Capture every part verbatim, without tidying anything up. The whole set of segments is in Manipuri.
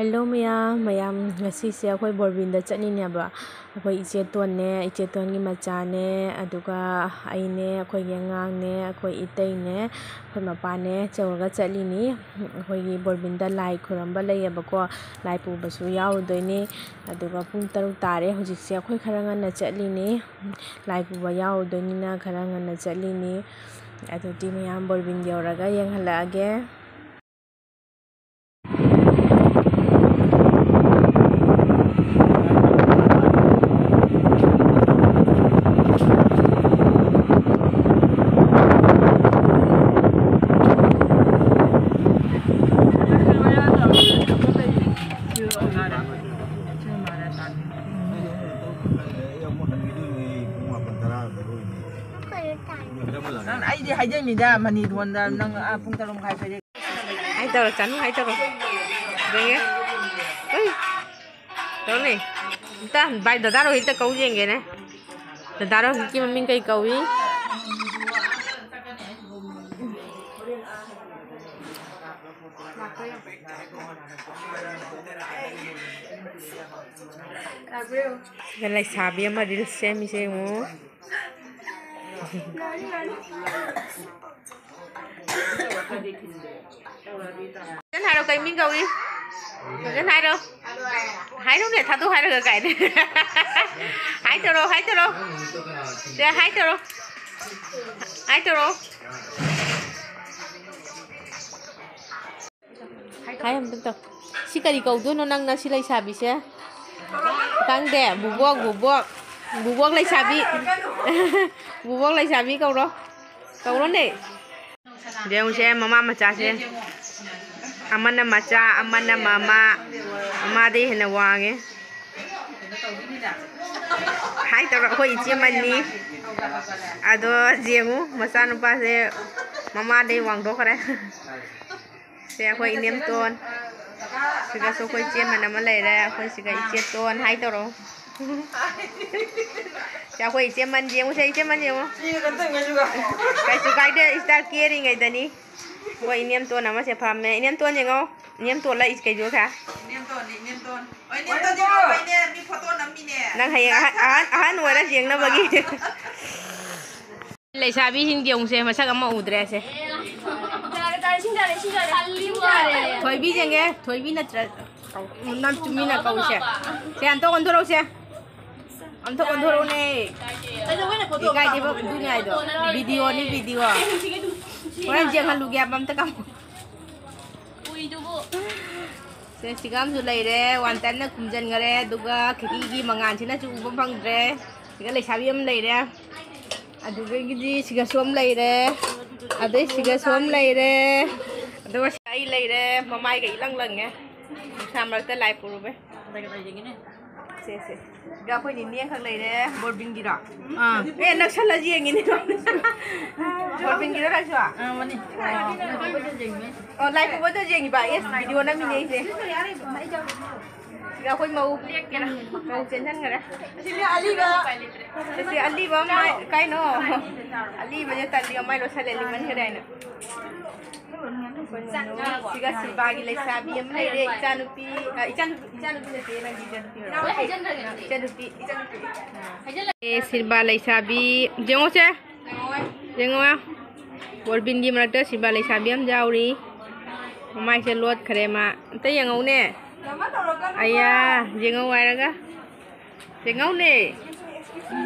ꯍꯦꯜꯂꯣ ꯃꯌꯥꯝ, ꯃꯌꯥꯝ ꯉꯁꯤꯁꯦ ꯑꯩꯈꯣꯏ ꯕꯣꯔꯕꯤꯟꯗ ꯆꯠꯂꯤꯅꯦꯕ꯫ ꯑꯩꯈꯣꯏ ꯏꯆꯦꯇꯣꯟꯅꯦ, ꯏꯆꯦꯇꯣꯟꯒꯤ ꯃꯆꯥꯅꯦ, ꯑꯗꯨꯒ ꯑꯩꯅꯦ, ꯑꯩꯈꯣꯏꯒꯤ ꯑꯉꯥꯡꯅꯦ, ꯑꯩꯈꯣꯏ ꯏꯇꯩꯅꯦ, ꯑꯩꯈꯣꯏ ꯃꯄꯥꯅꯦ ꯇꯧꯔꯒ ꯆꯠꯂꯤꯅꯤ꯫ ꯑꯩꯈꯣꯏꯒꯤ ꯕꯣꯔꯕꯤꯟꯗ ꯂꯥꯏ ꯈꯨꯔꯝꯕ ꯂꯩꯌꯦꯕꯀꯣ, ꯂꯥꯏ ꯄꯨꯕꯁꯨ ꯌꯥꯎꯔꯨꯗꯣꯏꯅꯤ꯫ ꯑꯗꯨꯒ ꯄꯨꯡ ꯇꯔꯨꯛ ꯇꯥꯔꯦ ꯍꯧꯖꯤꯛꯁꯦ꯫ ꯑꯩꯈꯣꯏ ꯈꯔ ꯉꯟꯅ ꯆꯠꯂꯤꯅꯤ, ꯂꯥꯏ ꯄꯨꯕ ꯌꯥꯎꯔꯨꯗꯣꯏꯅꯤꯅ ꯈꯔ ꯉꯟꯅ ꯆꯠꯂꯤꯅꯤ꯫ ꯑꯗꯨꯗꯤ ꯃꯌꯥꯝ ꯕꯣꯔꯕꯤꯟ ꯌꯧꯔꯒ ꯌꯦꯡꯍꯜꯂꯛꯑꯒꯦ꯫ ꯅꯪ, ꯑꯩꯗꯤ ꯍꯥꯏꯖꯩꯃꯤꯗ, ꯃꯅꯤ ꯊꯣꯟꯗ ꯅꯪ, ꯑꯥ, ꯄꯨꯡ ꯇꯔꯨꯛ ꯃꯈꯥꯏ ꯁ꯭ꯋꯥꯏꯗꯩ꯫ ꯍꯥꯏ ꯇꯧꯔꯣ, ꯆꯥꯅꯨ ꯍꯥꯏ ꯇꯧꯔꯣ꯫ ꯌꯦꯡꯒꯦ꯫ ꯎꯏ꯫ ꯇꯧꯔꯣꯅꯦ꯫ ꯑꯝꯇ ꯚꯥꯏ, ꯗꯗꯥ ꯔꯣꯍꯤꯠꯇ ꯀꯧ ꯌꯦꯡꯒꯦꯅꯦ꯫ ꯗꯗꯥ ꯔꯣꯍꯤꯠꯀꯤ ꯃꯃꯤꯡ ꯀꯩ ꯀꯧꯏ? ꯁꯤꯗ ꯂꯩꯁꯥꯕꯤ ꯑꯃ ꯔꯤꯜꯁ ꯁꯦꯝꯃꯤꯁꯦ ꯌꯦꯡꯉꯨ꯫ ꯐꯖꯅ ꯍꯥꯏꯔꯣ, ꯀꯩ ꯃꯤꯡ ꯀꯧꯏ? ꯐꯖꯅ ꯍꯥꯏꯔꯣ꯫ ꯍꯥꯏꯔꯣꯅꯦ, ꯊꯥꯗꯣꯛ ꯍꯥꯏꯔꯒ ꯀꯥꯏꯅ꯫ ꯍꯥꯏ ꯇꯧꯔꯣ, ꯍꯥꯏ ꯇꯧꯔꯣ꯫ ꯁꯦ, ꯍꯥꯏ ꯇꯧꯔꯣ꯫ ꯍꯥꯏ ꯇꯧꯔꯣ꯫ ꯍꯥꯏ ꯑꯝꯇ ꯇꯧ꯫ ꯁꯤ ꯀꯔꯤ ꯀꯧꯗꯣꯏꯅꯣ ꯅꯪꯅ ꯁꯤ ꯂꯩꯁꯥꯕꯤꯁꯦ? ꯈꯪꯗꯦ꯫ ꯕꯨꯕꯣꯛ, ꯕꯨꯕꯣꯛ꯫ ꯕꯨꯕꯣꯛ ꯂꯩꯁꯥꯕꯤ꯫ ꯕꯨꯕꯣꯛ ꯂꯩꯁꯥꯕꯤ ꯀꯧꯔꯣ꯫ ꯀꯧꯔꯣꯅꯦ꯫ ꯌꯦꯡꯉꯨꯁꯦ, ꯃꯃꯥ ꯃꯆꯥꯁꯦ꯫ ꯑꯃꯅ ꯃꯆꯥ, ꯑꯃꯅ ꯃꯃꯥ꯫ ꯃꯃꯥꯗꯩ ꯍꯦꯟꯅ ꯋꯥꯡꯉꯦ꯫ ꯍꯥꯏ ꯇꯧꯔꯣ, ꯑꯩꯈꯣꯏ ꯏꯆꯦ ꯑꯃꯅꯤ꯫ ꯑꯗꯣ ꯌꯦꯡꯉꯨ, ꯃꯆꯥꯅꯨꯄꯥꯁꯦ ꯃꯃꯥꯗꯩ ꯋꯥꯡꯊꯣꯛꯈ꯭ꯔꯦ꯫ ꯁꯦ ꯑꯩꯈꯣꯏ ꯏꯅꯦꯝꯇꯣꯟ꯫ ꯁꯤꯒꯁꯨ ꯑꯩꯈꯣꯏ ꯏꯆꯦꯃꯟ ꯑꯃ ꯂꯩꯔꯦ꯫ ꯑꯩꯈꯣꯏ ꯁꯤꯒ ꯏꯆꯦꯇꯣꯟ ꯍꯥꯏ ꯇꯧꯔꯣ꯫ ꯁꯦ ꯑꯩꯈꯣꯏ ꯏꯆꯦꯃꯟ ꯌꯦꯡꯉꯨꯁꯦ, ꯏꯆꯦꯃꯟ ꯌꯦꯡꯉꯨ꯫ ꯀꯩꯁꯨ ꯀꯥꯏꯗꯦ, ꯏꯁꯇꯥꯔ ꯀꯦꯔꯤꯉꯩꯗꯅꯤ꯫ ꯑꯩꯈꯣꯏ ꯏꯅꯦꯝꯇꯣꯟ ꯑꯃꯁꯦ ꯐꯝꯃꯦ꯫ ꯏꯅꯦꯝꯇꯣꯟ ꯌꯦꯡꯉꯣ꯫ ꯏꯅꯦꯝꯇꯣꯟꯂ ꯏꯁ ꯀꯩꯗꯣ ꯈꯔ꯫ ꯅꯦꯝꯇꯣꯟ꯫ ꯍꯣꯏ, ꯅꯦꯝꯇꯣꯟꯗꯤ ꯂꯧꯕꯩꯅꯦ, ꯃꯤ ꯐꯣꯇꯣ ꯅꯝꯃꯤꯅꯦ꯫ ꯅꯪ ꯍꯌꯦꯡ ꯑꯍꯟ, ꯑꯍꯟ, ꯑꯍꯟ ꯑꯣꯏꯔ ꯌꯦꯡꯅꯕꯒꯤ꯫ ꯂꯩꯁꯥꯕꯤꯁꯤꯡ ꯌꯦꯡꯉꯨꯁꯦ, ꯃꯁꯛ ꯑꯃ ꯎꯗ꯭ꯔꯦꯁꯦ꯫ ꯊꯣꯏꯕꯤ ꯌꯦꯡꯒꯦ, ꯊꯣꯏꯕꯤ ꯅꯠꯇ꯭ꯔ-, ꯅꯝ ꯆꯨꯃꯤꯅ ꯀꯧꯁꯦ꯫ ꯁꯦ, ꯑꯝꯇ ꯑꯣꯟꯊꯣꯔꯛꯎꯁꯦ꯫ ꯑꯝꯇ ꯑꯣꯟꯊꯣꯔꯛꯎꯅꯦ꯫ ꯏꯀꯥꯏꯗꯦꯕ, ꯑꯗꯨꯅꯦ ꯍꯥꯏꯗꯣ꯫ ꯚꯤꯗꯤꯑꯣꯅꯤ, ꯚꯤꯗꯤꯑꯣ꯫ ꯍꯣꯔꯦꯟ ꯌꯦꯡꯍꯜꯂꯨꯒꯦ ꯍꯥꯏꯕ, ꯑꯝꯇ ꯀꯥꯞꯄꯨ꯫ ꯁꯦ, ꯁꯤꯒ ꯑꯃꯁꯨ ꯂꯩꯔꯦ, ꯋꯥꯟ ꯇꯥꯏꯝꯅ ꯈꯨꯝꯖꯟꯈꯔꯦ, ꯑꯗꯨꯒ ꯈꯦꯇꯤꯒꯤ ꯃꯉꯥꯜꯁꯤꯅꯁꯨ ꯎꯕ ꯐꯪꯗ꯭ꯔꯦ꯫ ꯁꯤꯒ ꯂꯩꯁꯥꯕꯤ ꯑꯃ ꯂꯩꯔꯦ, ꯑꯗꯨꯗꯒꯤꯗꯤ ꯁꯤꯒꯁꯨ ꯑꯃ ꯂꯩꯔꯦ, ꯑꯗꯩ ꯁꯤꯒꯁꯨ ꯑꯃ ꯂꯩꯔꯦ, ꯑꯗꯨꯒ ꯁꯤꯗ ꯑꯩ ꯂꯩꯔꯦ, ꯃꯃꯥꯏꯒ ꯏꯂꯪ ꯂꯪꯉꯦ, ꯅꯨꯡꯁꯥ ꯃꯔꯛꯇ ꯂꯥꯏ ꯄꯨꯔꯨꯕꯩ꯫ ꯁꯦ, ꯁꯦ꯫ ꯁꯤꯒ ꯑꯩꯈꯣꯏ ꯅꯤꯅꯦ ꯑꯃꯈꯛ ꯂꯩꯔꯦ, ꯕꯣꯔꯕꯤꯟꯒꯤꯔꯣ? ꯑꯥ꯫ ꯑꯦ, ꯅꯛꯁꯜꯂ ꯌꯦꯡꯉꯤꯅꯦ꯫ ꯕꯣꯔꯕꯤꯟꯒꯤꯔꯣ ꯅꯪꯁꯨ? ꯑꯥ, ꯃꯥꯅꯤ꯫ ꯑꯣ꯫ ꯑꯣ, ꯂꯥꯏ ꯄꯨꯕꯗꯣ ꯌꯦꯡꯉꯤꯕ? ꯑꯦꯁ, ꯚꯤꯗꯤꯑꯣ ꯅꯝꯃꯤꯅꯦ ꯑꯩꯁꯦ꯫ ꯁꯤꯒ ꯑꯩꯈꯣꯏ ꯃꯧ, ꯃꯧ ꯆꯦꯟꯁꯤꯟꯈ꯭ꯔꯦ꯫ ꯁꯤꯗꯤ ꯑꯂꯤꯕ꯫ ꯁꯤꯗꯤ ꯑꯂꯤꯕ ꯑꯃ, ꯀꯩꯅꯣ? ꯑꯂꯤꯕꯁꯦ ꯇꯜꯂꯤ, ꯃꯥꯏ ꯂꯣꯠꯁꯜꯂꯦ, ꯂꯤꯃꯟꯈ꯭ꯔꯦ ꯍꯥꯏꯅ꯫ ꯁꯤꯒ ꯁꯤꯜꯚꯥꯒꯤ ꯂꯩꯁꯥꯕꯤ ꯑꯃ ꯂꯩꯔꯦ, ꯏꯆꯥꯅꯨꯄꯤ, ꯑ, ꯏꯆꯥꯅꯨꯄꯤ, ꯏꯆꯥꯅꯨꯄꯤ ꯅꯠꯇꯦ, ꯅꯪꯒꯤ ꯏꯆꯥꯅꯨꯄꯤ ꯑꯣꯏꯔꯝꯒꯅꯤ꯫ ꯏꯆꯥꯅꯨꯄꯤ꯫ ꯑꯦ, ꯁꯤꯜꯚꯥ ꯂꯩꯁꯥꯕꯤ, ꯌꯦꯡꯉꯣꯁꯦ꯫ ꯌꯦꯡꯉꯣ꯫ ꯕꯣꯔꯕꯤꯟꯒꯤ ꯃꯔꯛꯇ ꯁꯤꯜꯚꯥ ꯂꯩꯁꯥꯕꯤ ꯑꯃ ꯌꯥꯎꯔꯤ꯫ ꯃꯃꯥꯏꯁꯦ ꯂꯣꯠꯈ꯭ꯔꯦ ꯃꯥ꯫ ꯑꯝꯇ ꯌꯦꯡꯉꯧꯅꯦ꯫ ꯑꯌꯥ, ꯌꯦꯡꯉꯧ ꯍꯥꯏꯔꯒ꯫ ꯌꯦꯡꯉꯧꯅꯦ꯫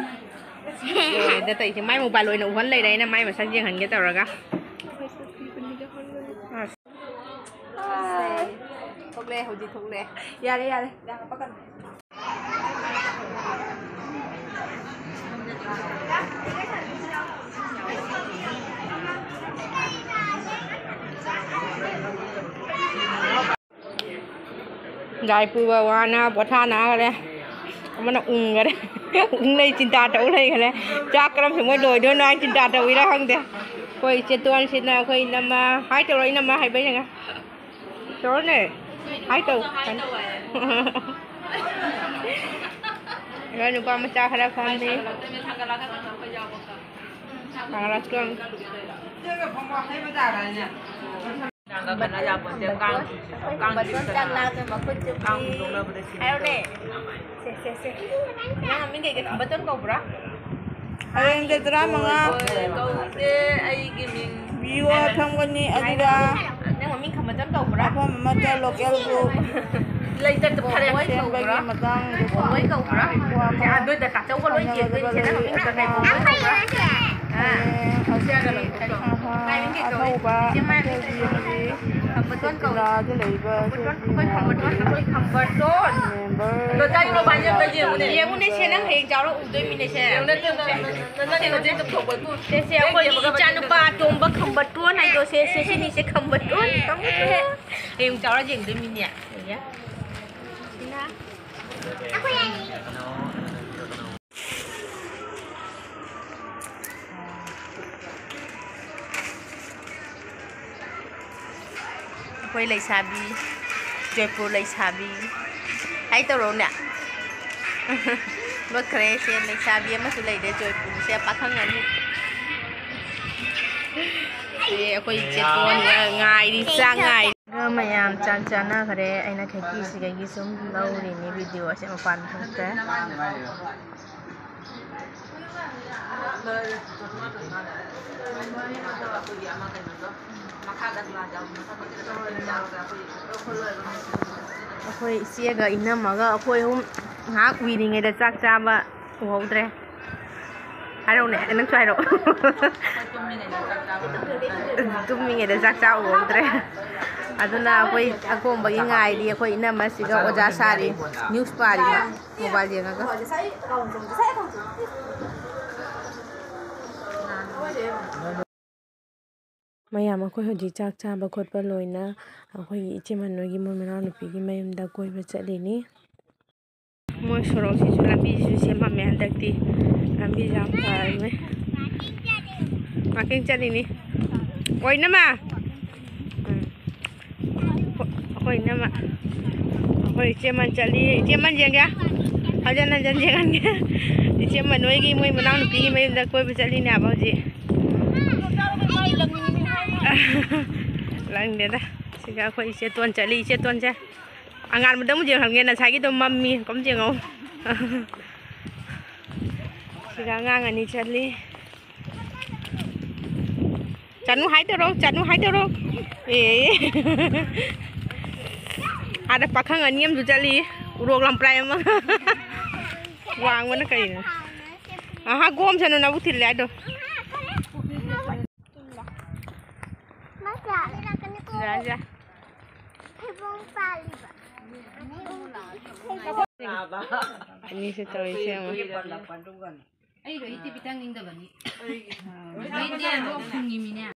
ꯂꯣꯏꯔꯦꯗ ꯇꯧꯔꯤꯁꯦ꯫ ꯃꯥꯏ ꯃꯣꯕꯥꯏꯜ ꯑꯣꯏꯅ ꯎꯍꯟ ꯂꯩꯔꯦ ꯑꯩꯅ ꯃꯥꯏ ꯃꯁꯛ ꯌꯦꯡꯍꯟꯒꯦ ꯇꯧꯔꯒ꯫ ꯑꯁ꯫ ꯊꯣꯛꯂꯛꯑꯦ, ꯍꯧꯖꯤꯛ ꯊꯣꯛꯂꯛꯑꯦ꯫ ꯌꯥꯔꯦ, ꯌꯥꯔꯦ꯫ ꯌꯥꯝ ꯍꯥꯄꯛꯀꯅꯨ꯫ ꯂꯥꯏ ꯄꯨꯕ ꯋꯥꯅ ꯄꯣꯊꯥꯅꯈ꯭ꯔꯦ꯫ ꯑꯃꯅ ꯎꯪꯈꯔꯦ꯫ ꯎꯪ ꯂꯩ, ꯆꯤꯟꯇꯥ ꯇꯧ ꯂꯩꯈꯔꯦ꯫ ꯆꯥꯛ ꯀꯔꯝ ꯊꯣꯡꯉ ꯂꯣꯏꯗꯣꯏꯅꯣ ꯍꯥꯏꯅ ꯆꯤꯟꯇꯥ ꯇꯧꯔꯤꯔꯥ ꯈꯪꯗꯦ꯫ ꯑꯩꯈꯣꯏ ꯏꯆꯦ ꯇꯣꯟꯁꯤꯅ ꯑꯩꯈꯣꯏ ꯏꯅꯝꯃ, ꯍꯥꯏ ꯇꯧꯔꯣ, ꯏꯅꯝꯃ ꯍꯥꯏꯕ ꯌꯦꯡꯉꯦ꯫ ꯇꯧꯔꯣꯅꯦ꯫ ꯍꯥꯏ ꯇꯧ꯫ ꯑꯩꯈꯣꯏ ꯅꯨꯄꯥ ꯃꯆꯥ ꯈꯔ ꯐꯝꯃꯤ꯫ ꯊꯥꯡꯒꯠꯂꯛꯇꯣꯏꯅꯤ꯫ ꯀꯩꯅꯣ ꯌꯥꯄꯣꯟꯇꯦ, ꯀꯥꯡ ꯆꯤꯛꯄꯗ꯫ ꯀꯥꯡ ꯆꯤꯛꯄꯗ꯫ ꯍꯥꯏꯔꯣꯅꯦ꯫ ꯁꯦ, ꯁꯦ, ꯁꯦ꯫ ꯅꯪ ꯃꯃꯤꯡ ꯀꯩ ꯀꯩ? ꯈꯝꯕꯇꯣꯟ ꯀꯧꯕ꯭ꯔꯥ? ꯍꯌꯦꯡ ꯗꯦꯠ ꯇꯔꯥꯃꯉꯥ꯫ ꯀꯧꯗꯦ, ꯑꯩꯒꯤ ꯃꯤꯡ꯫ ꯚꯤꯌꯨ ꯑꯥꯔ ꯐꯝꯒꯅꯤ, ꯑꯗꯨꯒ ꯅꯪ ꯃꯃꯤꯡ ꯈꯝꯕꯇꯣꯟ ꯀꯧꯕ꯭ꯔꯥ? ꯃꯐꯝ ꯑꯃꯗ ꯂꯣꯀꯦꯜ ꯒ꯭ꯔꯨꯞ ꯂꯩꯇ꯭ꯔꯗꯤ ꯐꯔꯦ꯫ ꯕꯣꯏ ꯁꯦꯝꯕꯒꯤ ꯀꯧꯕ꯭ꯔꯥ? ꯃꯇꯥꯡꯗꯁꯨ ꯕꯣꯏ ꯀꯧꯕ꯭ꯔꯥ? ꯋꯥ ꯑꯦ, ꯑꯗꯨꯗ ꯇꯥꯆꯧꯒ ꯂꯣꯏ ꯈꯟꯅꯒꯗꯕ ꯆꯦꯟꯗꯣꯏꯅꯦ꯫ ꯂꯩ꯫ ꯅꯪ ꯃꯃꯤꯡ ꯀꯩ ꯀꯧꯕ꯭ꯔꯥ? ꯑꯗꯨꯅ ꯑꯥ꯫ ꯍꯌꯦꯡ ꯑꯁꯤ ꯑꯍꯥ ꯀꯃꯥꯏꯅ ꯀꯩ ꯀꯧꯏ? ꯑꯊꯧꯕ ꯏꯆꯦ ꯃꯥꯏ ꯃꯤꯡ ꯀꯩ ꯀꯧꯏ? ꯈꯝꯕꯇꯣꯟ ꯀꯧꯏ꯫ ꯈꯝꯕꯇꯣꯟ, ꯑꯩꯈꯣꯏ ꯈꯝꯕꯇꯣꯟ, ꯑꯩꯈꯣꯏ ꯈꯝꯕꯇꯣꯟ꯫ ꯃꯦꯝꯕꯔ ꯑꯗꯣ ꯆꯥꯅꯤꯡꯕ ꯄꯥꯏꯁꯦ ꯑꯝꯇ ꯌꯦꯡꯉꯨꯅꯦ꯫ ꯌꯦꯡꯉꯨꯅꯦ ꯁꯦ, ꯅꯪ ꯍꯌꯦꯡ ꯆꯥꯎꯔ ꯎꯗꯣꯏꯃꯤꯅꯦ ꯁꯦ꯫ ꯌꯦꯡꯉꯨꯅꯦ, ꯅꯪ, ꯅꯪ, ꯅꯪ, ꯅꯪ ꯍꯧꯖꯤꯛ ꯇꯧꯊꯣꯛꯄ ꯏꯄꯨ꯫ ꯁꯦ, ꯁꯦ, ꯑꯩꯈꯣꯏꯒꯤ ꯏꯆꯥꯅꯨꯄꯥ ꯑꯇꯣꯝꯕ ꯈꯝꯕꯇꯣꯟ ꯍꯥꯏꯗꯣ ꯁꯦ, ꯁꯦ, ꯁꯤꯅꯤ ꯁꯦ ꯈꯝꯕꯇꯣꯟ꯫ ꯍꯌꯦꯡ ꯆꯥꯎꯔ ꯌꯦꯡꯗꯣꯏꯃꯤꯅꯦ꯫ ꯁꯤꯅ꯫ ꯑꯩꯈꯣꯏ ꯂꯩꯁꯥꯕꯤ, ꯖꯣꯏꯄꯨꯔ ꯂꯩꯁꯥꯕꯤ ꯍꯥꯏ ꯇꯧꯔꯛꯎꯅꯦ꯫ ꯂꯣꯠꯈ꯭ꯔꯦ꯫ ꯁꯦ ꯂꯩꯁꯥꯕꯤ ꯑꯃꯁꯨ ꯂꯩꯔꯦ ꯖꯣꯏꯄꯨꯔꯁꯦ, ꯄꯥꯈꯪ ꯑꯅꯤ꯫ ꯁꯦ ꯑꯩꯈꯣꯏ ꯏꯆꯦ ꯇꯣꯟꯒ ꯉꯥꯏꯔꯤ, ꯆꯥꯛ ꯉꯥꯏꯔꯤ꯫ ꯃꯌꯥꯝ ꯆꯥꯛ ꯆꯥꯅꯈ꯭ꯔꯦ꯫ ꯑꯩꯅ ꯈꯦꯀꯤꯁꯤꯗꯒꯤ ꯁꯨꯝ ꯂꯧꯔꯤꯅꯤ, ꯚꯤꯗꯤꯑꯣꯁꯦ ꯃꯄꯥꯟ ꯊꯣꯛꯇ꯭ꯔꯦ꯫ ꯑꯩꯈꯣꯏ ꯏꯆꯦꯒ ꯏꯅꯝꯃꯒ ꯑꯩꯈꯣꯏ ꯑꯍꯨꯝ ꯉꯥꯏꯍꯥꯛ ꯎꯏꯔꯤꯉꯩꯗ ꯆꯥꯛ ꯆꯥꯕ ꯎꯍꯧꯗ꯭ꯔꯦ꯫ ꯍꯥꯏꯔꯛꯎꯅꯦ, ꯅꯪꯁꯨ ꯍꯥꯏꯔꯛꯑꯣ꯫ ꯇꯨꯝꯃꯤꯉꯩꯗ ꯆꯥꯛ ꯆꯥ ꯎꯍꯧꯗ꯭ꯔꯦ꯫ ꯑꯗꯨꯅ ꯑꯩꯈꯣꯏ ꯑꯀꯣꯝꯕꯒꯤ ꯉꯥꯏꯔꯤ꯫ ꯑꯩꯈꯣꯏ ꯏꯅꯝꯃꯁꯤꯒ ꯑꯣꯖꯥ ꯁꯥꯔꯤ, ꯅ꯭ꯌꯨꯁ ꯄꯥꯔꯤ ꯃꯥ, ꯃꯣꯕꯥꯏꯜ ꯌꯦꯡꯉꯒ꯫ ꯃꯌꯥꯝ, ꯑꯩꯈꯣꯏ ꯍꯧꯖꯤꯛ ꯆꯥꯛ ꯆꯥꯕ ꯈꯣꯠꯄ ꯂꯣꯏꯅ ꯑꯩꯈꯣꯏꯒꯤ ꯏꯆꯦ ꯃꯅꯣꯏꯒꯤ ꯃꯣꯏ ꯃꯅꯥꯎꯅꯨꯄꯤꯒꯤ ꯃꯌꯨꯝꯗ ꯀꯣꯏꯕ ꯆꯠꯂꯤꯅꯤ꯫ ꯃꯣꯏ ꯁꯣꯔꯣꯛꯁꯤꯁꯨ, ꯂꯝꯕꯤꯁꯤꯁꯨ ꯁꯦꯝꯃꯝꯃꯦ ꯍꯟꯗꯛꯇꯤ꯫ ꯂꯝꯕꯤꯁꯦ ꯌꯥꯝ ꯐꯔꯝꯃꯦ꯫ ꯋꯥꯀꯤꯡ ꯆꯠꯂꯤꯅꯤ꯫ ꯑꯣꯏꯅꯃ꯫ ꯎꯝ꯫ ꯑꯩꯈꯣꯏ ꯏꯅꯝꯃ, ꯑꯩꯈꯣꯏ ꯏꯆꯦꯃꯟ ꯆꯠꯂꯤ꯫ ꯏꯆꯦꯃꯟ ꯌꯦꯡꯒꯦ꯫ ꯍꯟꯖꯟ ꯍꯟꯖꯟ ꯌꯦꯡꯍꯟꯒꯦ꯫ ꯏꯆꯦꯃꯟ ꯅꯣꯏꯒꯤ ꯃꯣꯏ ꯃꯅꯥꯎꯅꯨꯄꯤꯒꯤ ꯃꯌꯨꯝꯗ ꯀꯣꯏꯕ ꯆꯠꯂꯤꯅꯦ ꯍꯥꯏꯕ ꯍꯧꯖꯤꯛ꯫ ꯂꯪꯗꯦꯗ꯫ ꯁꯤꯒ ꯑꯩꯈꯣꯏ ꯏꯆꯦꯇꯣꯟ ꯆꯠꯂꯤ꯫ ꯏꯆꯦꯇꯣꯟꯁꯦ ꯑꯉꯥꯟꯕꯗ ꯑꯃꯨꯛ ꯌꯦꯡꯍꯟꯒꯦ꯫ ꯉꯁꯥꯏꯒꯤꯗꯣ ꯃꯝꯃꯤ꯫ ꯀꯝ ꯌꯦꯡꯉꯧ꯫ ꯁꯤꯒ ꯑꯉꯥꯡ ꯑꯅꯤ ꯆꯠꯂꯤ꯫ ꯆꯠꯅꯨ ꯍꯥꯏꯗꯧꯔꯣ, ꯆꯠꯅꯨ ꯍꯥꯏꯗꯧꯔꯣ꯫ ꯑꯦ꯫ ꯑꯥꯗ ꯄꯥꯈꯪ ꯑꯅꯤ ꯑꯃꯁꯨ ꯆꯠꯂꯤ꯫ ꯎꯔꯣꯛ ꯂꯝꯄ꯭ꯔꯥꯏ ꯑꯃ꯫ ꯋꯥꯡꯕꯅ ꯀꯩꯅꯣ? ꯑꯍꯥ, ꯒꯣꯝꯁꯅꯨ ꯅꯕꯨ ꯊꯤꯜꯂꯦ ꯍꯥꯏꯗꯣ꯫ ꯌꯥ, ꯌꯥ꯫ ꯑꯅꯤꯁꯦ ꯇꯧꯔꯤꯁꯦ ꯌꯦꯡꯉꯣ꯫ ꯑꯩꯗꯣ ꯏꯇꯤ ꯄꯤꯊꯛꯅꯤꯡꯗꯕꯅꯤ꯫ ꯑꯩꯗꯤ ꯂꯣꯛ ꯊꯨꯡꯉꯤꯃꯤꯅꯦ꯫